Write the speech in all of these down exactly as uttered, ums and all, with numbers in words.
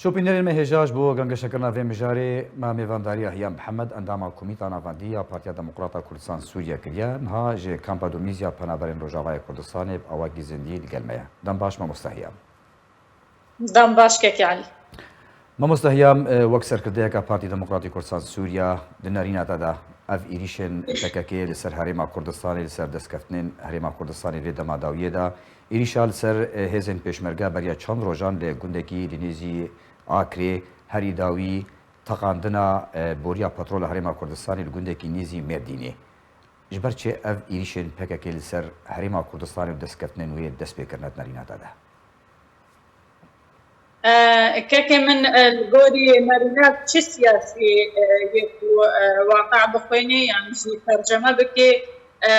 Şopînerên me hêja ji bo gengeşekirina vê mijarê me mêvandariya Hiyam Mihemed, endama Komîta Navendî ya Partiya Demokrata Kurdistan Sûriye kiriye. Niha ji kampa domîz ya penaberên Rojavayê Kurdistanê bi awakî zindî li gel me ye. Dem baş mamoste Hiyam. Dem baş kekê Elî. Mamoste Hiyam, e, wek serkirdeyeka Partî Demokratî Kurdistan Sûriye di nerîna te de ev êrîşên P K K li ser Herêma Kurdistanê, li ser destkeftinên Herêma Kurdistanê vê dema dawiyê de, êrîşa li ser, e, hêzên pêşmerge beriya çend rojan li gundekî li nêzî Akrê, herî dawî teqandina, e, boriya petrola Herêma Kurdistanê li gundekî nêzî Mêrdînê. Ji ber çi ev êrîşên P K K li ser Herêma Kurdistanê û destkeftinên wê dest pê kirine di nerîna te de? E, kekê min, e, li gorî nerîna çi siyasî, e, yê ku, e, waqe bixwînî yan jî terceme bikê, e,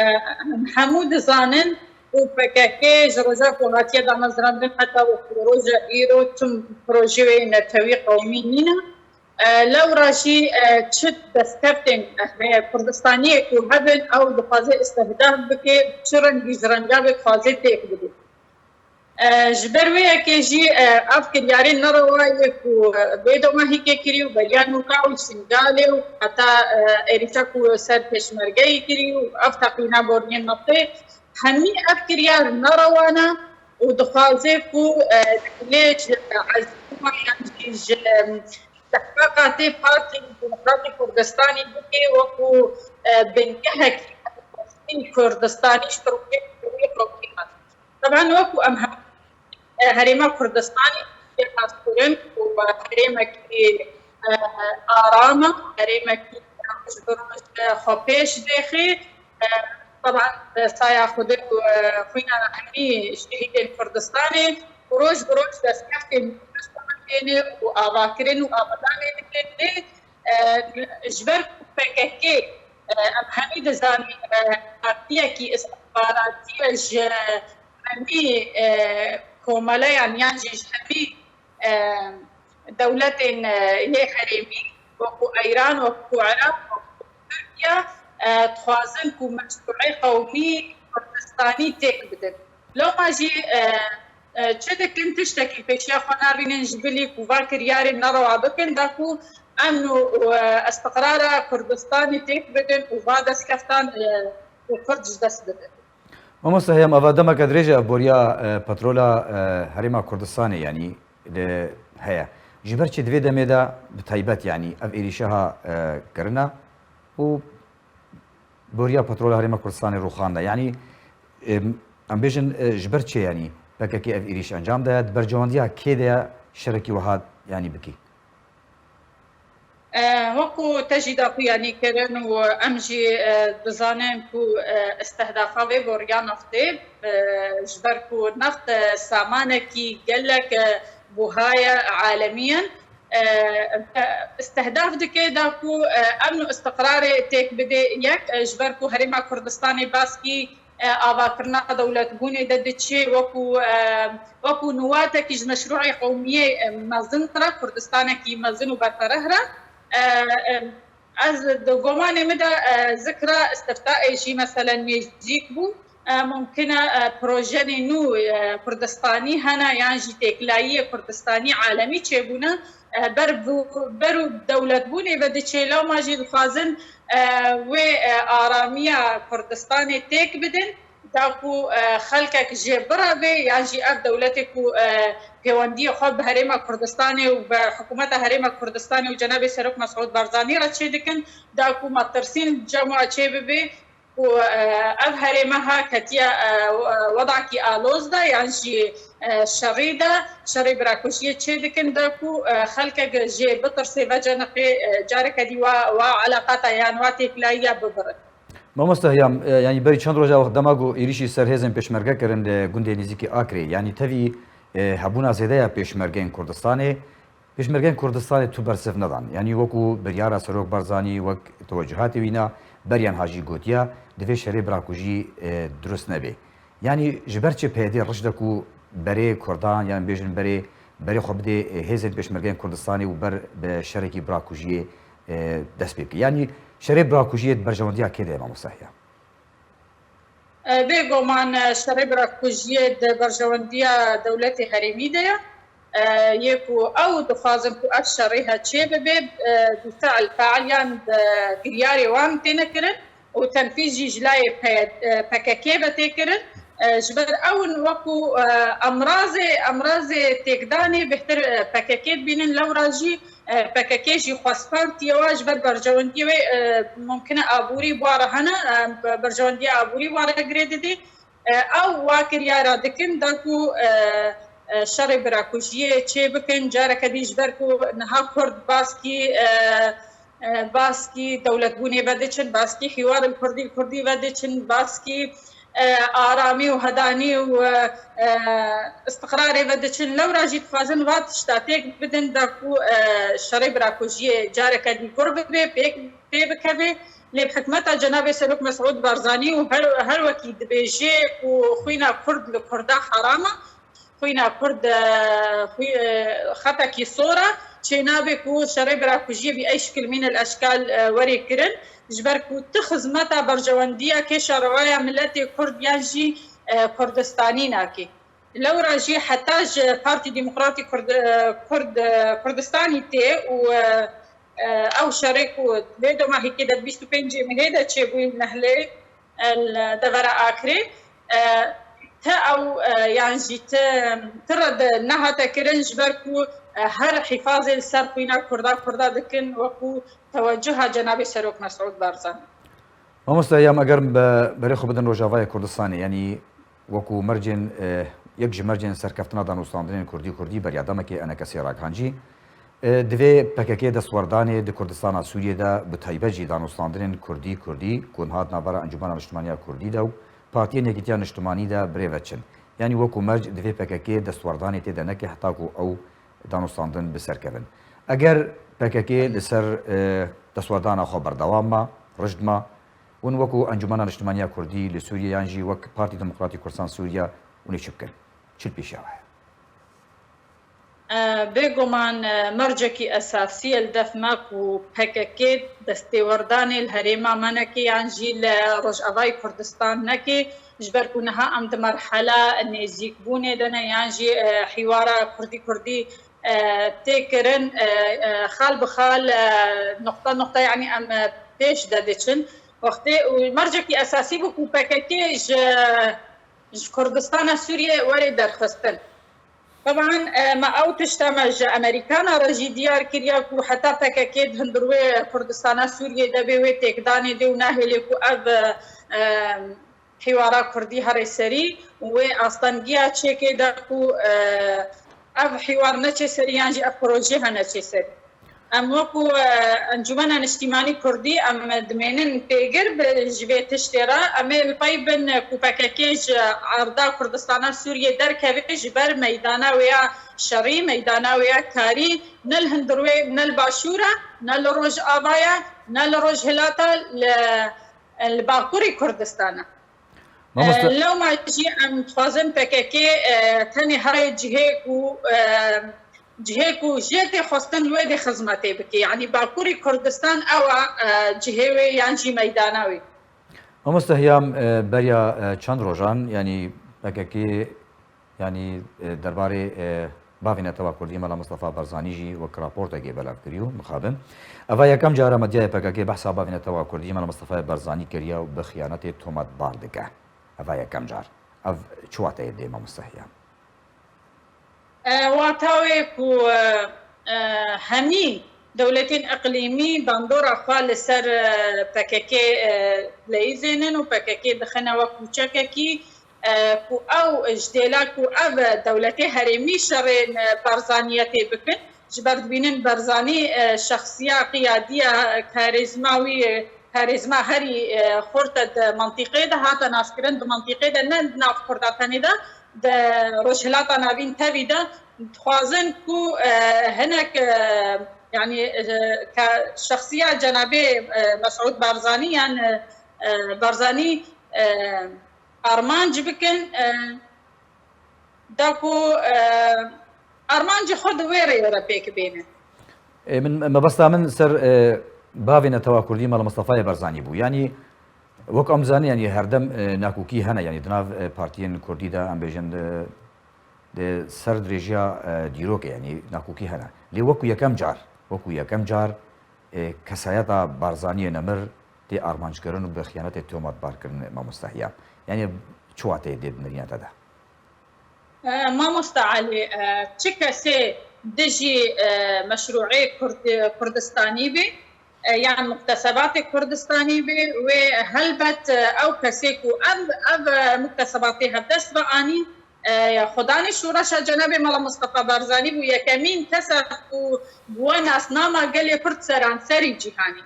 hemû dizanin ku P K K ji roja ku hatiye damezrandin heta wek roja îro tim projeyê netewî qewmî nîne. E, lewra jî, e, çi destkeftên, e, Kurdistaniyê ku hebin, ew dixwaze îstihdaf bike, çi rengî ji renga be dixwaze têk bide. E, ji ber wê yekê jî, e, ev kiryarên nerewa yê ku, e, bê domahîkê kirî û beriya nûka û Şingalê û heta, e, êrîşa ku ser pêşmergeyê kirî û ev teqîna boriyên neftê, hemî ev kiryar nerewa ne û dixwaze ku, e, dilê ji ezîma yan jî ji, e, dehqaqatê Partî Demokratî Kurdistanî bike wekû, e, bingehekî Kurdistanî ji rûyê qewmî. Teban wekû em hemû, e, Herêma Kurdistanê yê xaskirin û herêmekî, e, aram e, herêmekî roj bi roj, e, xwe pêş dêxê. E, teban, e, saya Xwedê û, e, xwîna hemî şehîdên Kurdistanê û roj bi roj destkeftên Kurdistanê têne û avakirin û avadanê dike. Lê, e, ji ber ku P K K, e, em hemî dizanin, e, partiyekî istixbaratî ye ji hemî, e, komeleyan yan jî ji hemî, e, dewletên, e, yê herêmî, wekû Îran, wekû Iraq, wekû Tirkiye, e, dixwazin ku meşrûê qewmî Kurdistanî têk bidin. Loma jî, e, e, çi dikin, tiştekî pêşiya xwe nabînin ji bilî ku va kiryarên nerewa bikin, da ku emn û, û, e, istiqrara Kurdistanê têk bidin û va destkeftan, e, û Kurd ji dest bidin. Mamoste Heyam, ava demeke dirêj e ev boriya, e, petrola, e, Herêma Kurdistanê, yanî, li heye. Ji ber çi di vê demê de bi taybet, yanî, ev êrîşe ha, e, kirine û boriya petrola Herêma Kurdistanê rûxandine? Yanî, em, em bêjin, e, ji ber çi, yanî, P K K ev êrîş encam daye? Di berjewendiya kê de ye şerekî wiha, yanî, bikî? E, wekû te jî daxuyanî kirin û em jî, e, dizanin ku, e, istihdafa vê boriya neftê, e, ji ber ku neft, e, samanekî gelek, e, buha ye alemiyan, e, e, istihdaf dike da ku, e, emn û istiqrarê têk bide yek, e, ji ber ku Herêma Kurdistanê baskî e, avakirina dewletbûnê de diçe wekû, e, wekû niwatekî ji meşrûê qewmiyê, e, mezin re, Kurdistanekî mezin û berfereh re. E, e, ez di gomanê min de, e, zikra îstiftaê jî meselen nêzîk bû. E, mumkin e, e, projenê nû, e, Kurdistanî hene yan jî têkilayiyê Kurdistanî alemî çêbûne. E, ber, ber û dewletbûnê ve diçe, loma jî dixwazin, e, wê, e, aramiya Kurdistanê têk bidin, da ku, e, xelkek jê bireve, yan jî ev dewletê ku, e, pêwendiyê xwe bi Herêma Kurdistanê û bi hikûmeta Herêma Kurdistanê û cenabê Serok Mesûd Barzanî re çêdikin, da ku metirsîn cem wa çêbibe, ku, e, ev herême ha ketiye, e, wedakî aloz de yan jî, e, şerî de, şerê birakujiyê çê dikin de ku, e, xelkek jê bitirsê veceniqê, e, careke dî wa, wa eleqata yan wa têkilayiya bibirin. Mamoste Hiyam, e, yanî berî çend roja dema ku êrîşî ser hêzên pêşmerge kirin li gundê nêzîkî Akrê, yanî tevî, e, hebûna zêde ya pêşmergeyên Kurdistanê, Pêşmergeyên Kurdistanê tu bersiv nedan. Yanî wekû biryara Serok Barzanî, wek tewecuhatê wî na beriyan ha jî gotiya, divê şerê birakujî, e, dirust nebe. Yanî ji ber çi P Y D riş de ku berê Kurdan, yan bêjin berê, berê xwe bidê, e, hêzên pêşmergeyên Kurdistanê û ber bi şerekî birakujiyê, e, dest pê bike? Yanî şerê birakujiyê di berjewendiya kê de ye, mamoste Heyam? E, bêguman, e, şerê birakujiyê di berjewendiya dewletê herêmî de ye. e, yê ku ew dixwazin ku ev şerê he çê bibe, e, bi fiil, fiil yan bi kiryarê wan têne kirin û tenfîz jî ji layê P-, e, P K K ve tê kirin. E, ji ber ew in wekû, e, emrazê, emrazê têkdanê bêhtir, e, P K K dibînin, lewra jî, e, P K K jî xwestpartiye wa ji ber berjewendiyê wê, e, mumkin e aborî bi wa re hene, e, berjewendiya aborî wa re girê didê. E, ew wa kiryara dikin da ku, e, e, şerê birakujiyê çê bikin. Careke dî ji ber ku niha Kurd baskî, e, e, baskî dewletbûnê ve diçin, baskî hîwar li Kurdî, Kurdî ve diçin, baskî, e, aramî û hedanî û, e, e, istiqrarê ve diçin. Lewra jî dixwazin va tişta têk bidin da ku, e, şerê birakujiyê careke dî gur bibe, pêk pê bikeve. Lê bi hikmeta Cenabê Serok Mesûd Barzanî û her, her wekî dibêje ku xwîna Kurd li Kurda heram e, xwîna Kurd, e, xwî-, e, xetekî sor e, çênabe ku şerê birakujiyê bi ey şikil mîn el eşkal, e, werê kirin, ji ber ku ti xizmeta berjewendiya kêşa rewaya miletê Kurd yan jî, e, Kurdistanî nake. Lewra jî heta ji Partî Demokratî Kurd-, e, Kurd-, e, Kurdistanî tê û, e, e, ew şerê ku vê domahîkê de bîst û pêncê mehê de çêbûyî Nehlê, e, li devera Akrê, e, ti ew, e, yan jî ti, ti red nehate kirin ji ber ku, e, her hîfazê li ser xwîna Kurda, Kurda dikin wekû tewecuha Cenabê Serok Mesûd Barzanî. Mamoste Heyam, eger be-, berê xwe bidin Rojavayê Kurdistanê, yanî wekû mercên, e, yek ji mercên serkeftina danûstandinên Kurdî Kurdî beriya demekê enekesê ragihan jî, e, divê P K K destwerdanê di Kurdistana Sûriyê de, bi taybet jî danûstandinên Kurdî Kurdî ku niha di navbera Encûmena Niştimaniya Kurdî de û partiyên Yekîtiya Niştimanî de bi rê ve çin. Yanî wekû merc divê P K K destwerdanê tê de neke heta ku ew danûstandin bi ser kevin. Eger P K K li ser, e, destwerdana xwe berdewam ma, rijd ma, hûn wekû Encûmena Niştimaniya Kurdî li Sûriyê yan jî wek Partî Demokratî Kurdistan Sûriya hûn ê çi bikin? Çi li pêşiya we heye? E, bêguman, e, mercekî esasî ye li def me ku P K K destêwerdanê li herêma me neke yan jî li Rojavayê Kurdistan neke, ji ber ku niha em di merhela nêzîkbûnê de ne yan jî, e, hîwara Kurdî Kurdî, e, tê kirin, e, e, xal bi xal, e, noqta noqta, yanî em, e, pêş de diçin. Wextê û mercekî esasî bû ku P K K ji, ji Kurdistana Sûriyê were derxistin. Teban, e, me ew tişta me ji Amerîkana re jî diyar kiriya ku heta P K K di hundirwê Kurdistana Sûriyê de bê wê têkdanê dê û nahêlê ku ev, e, e, hîwara Kurdî here serî û wê astengiya çêkê de ku, e, ev hîwar neçê serî yan jî ev proje he neçê serî. Em wekû, e, Encûmena Niştîmanî Kurdî em dimênin pêgir bi, ji vê tiştê re. Em ê li pey bin ku P K K ji erda Kurdistana Sûriyê derkeve ji ber meydana wê ya şerî, meydana wê ya karî, ne li hundirwê, ne li başûr e, ne li rojava ye, ne li rojhilat e, li, li bakurî Kurdistan e. Mamoste- E, lewma jî em dixwazin P K K, e, tenê herê cihê ku, e, cihê ku jê tê xwestin li wê dê xizmetê bike. Yanî Bakurî Kurdistan ew e, e, cihê wê yan jî meydana wê. Mamoste Heyam, e, beriya, e, çend rojan, yanî P K K, yanî, e, derbarê, e, bavê Netewa Kurdî Mela Mistefa Barzanî jî wek raportekê belav kiriyo, mixabin. Eva yekem car e medyayê P K K behsa bavê Netewa Kurdî Mela Mistefa Barzanî kiriye û bi xiyanetê tometbar dike. Eva yekem car. Ev çi wateyê dê, Mamoste Heyam? E, wata wê ku, e, e, hemî dewletên iqlîmî bandora xwe li ser, e, P K K, e, leyîzênin û P K K dixine wek kûçekekî, e, ku ew ji dêla ku ev dewletê herêmî şerê, e, Barzaniyê tê bikin, ji ber dibînin Barzanî, e, şexsiya qiyadiya, e, karîzma wî, e, karîzma herî, e, xurt e di mantîqê de hate naskirin, di mantîqê de ne di nav Kurda tenê de, di Rojhilata Navîn tevî de dixwazin ku, e, hinek, e, yanî, e, ke şexsiya cenabê, e, Mesûd Barzanî yan, e, e, Barzanî, e, armanc bikin, e, da ku, e, armancê xwe di wê rêyê re pêk bêne. E, min, mebesta min ser, e, bavê Netewa Kurdî Mela Mistefayê Barzanî bû. Yanî, wek em dizanin, yanî herdem, e, nakokî hene, yanî di nav, e, partiyên Kurdî de, em bêjin, e, di ser dirêjiya e, dîrokê, yanî nakokî hene. Lê wekû yekem car, wekû yekem car e, kesayeta Barzaniyê nemir tê armanckirin û bi xiyanetê tomatbarkirin mamoste Hiyam. Yanî çi wateyê dê di mirîna te de? E, Mamoste Elî, e, çi kesê dijî e, meşrûê Kurd-, Kurdistanî bê, e, yan muktesebatê Kurdistanî bê, wê helbet e, ew kesê ku ev, ev e, muktesebatê hevdest ve anî, e, xwedanê şoreşa cenabê Mela Mustafa Barzanî bû yekemîn kesa ku bûwe nasnama gelê Kurd seranserî cîhanî.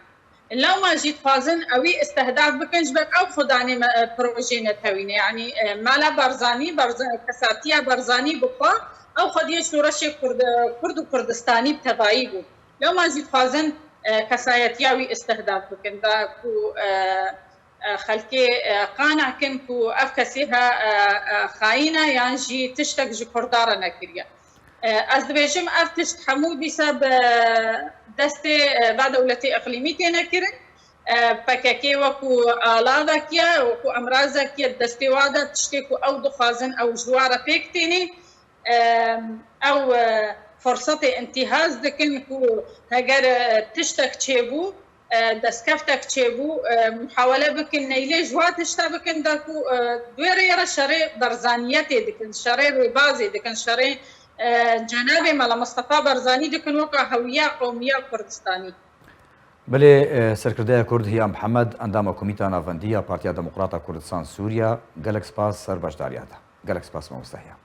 Lewma jî dixwazin ewî istihdaf bikin, ji ber ew xwedanê me, e, projê netewî ne. Yanî e, Mela Barzanî, Barza-, kesatiya Barzanî bi xwe, ew xwediyê şoreşê Kurd, Kurd û Kurdistanî bi tevayî bû. Lewma jî dixwazin e, kesayetiya wî istihdaf bikin. Da ku e, e, xelkê e, qane kin ku ev kesê he e, e, xayîn e yan jî tiştek ji Kurda re nekiriye. E, ez dibêjim ev tişt hemû dîsa bi destê e, va dewletê iqlîmî têne kirin. E, P K K wekû alavek ye, wekû emrazek ye, di destê wa de tiştê ku ew dixwazin ew ji wa re pêk tênê. E, Ew e, firsetê întîhaz dikin ku heger e, tiştek çêbû, e, destkeftek çêbû, e, muhawele bikin, neylê ji wa tişta bikin, da ku e, di wê rêyê re şerê Barzaniyetê dikin, şerê rêbazê dikin, şerê e, cenabê Mela Mustafa Barzanî dikin weka hewiya qewmiya Kurdistanî. Belê, e, serkirdeya Kurd Hiya Mihemed, endama Komîta Navendî ya Partiya Demokrata Kurdistan Sûriya, gelek spas ser beşdariya te. Gelek spas mamoste Hiya.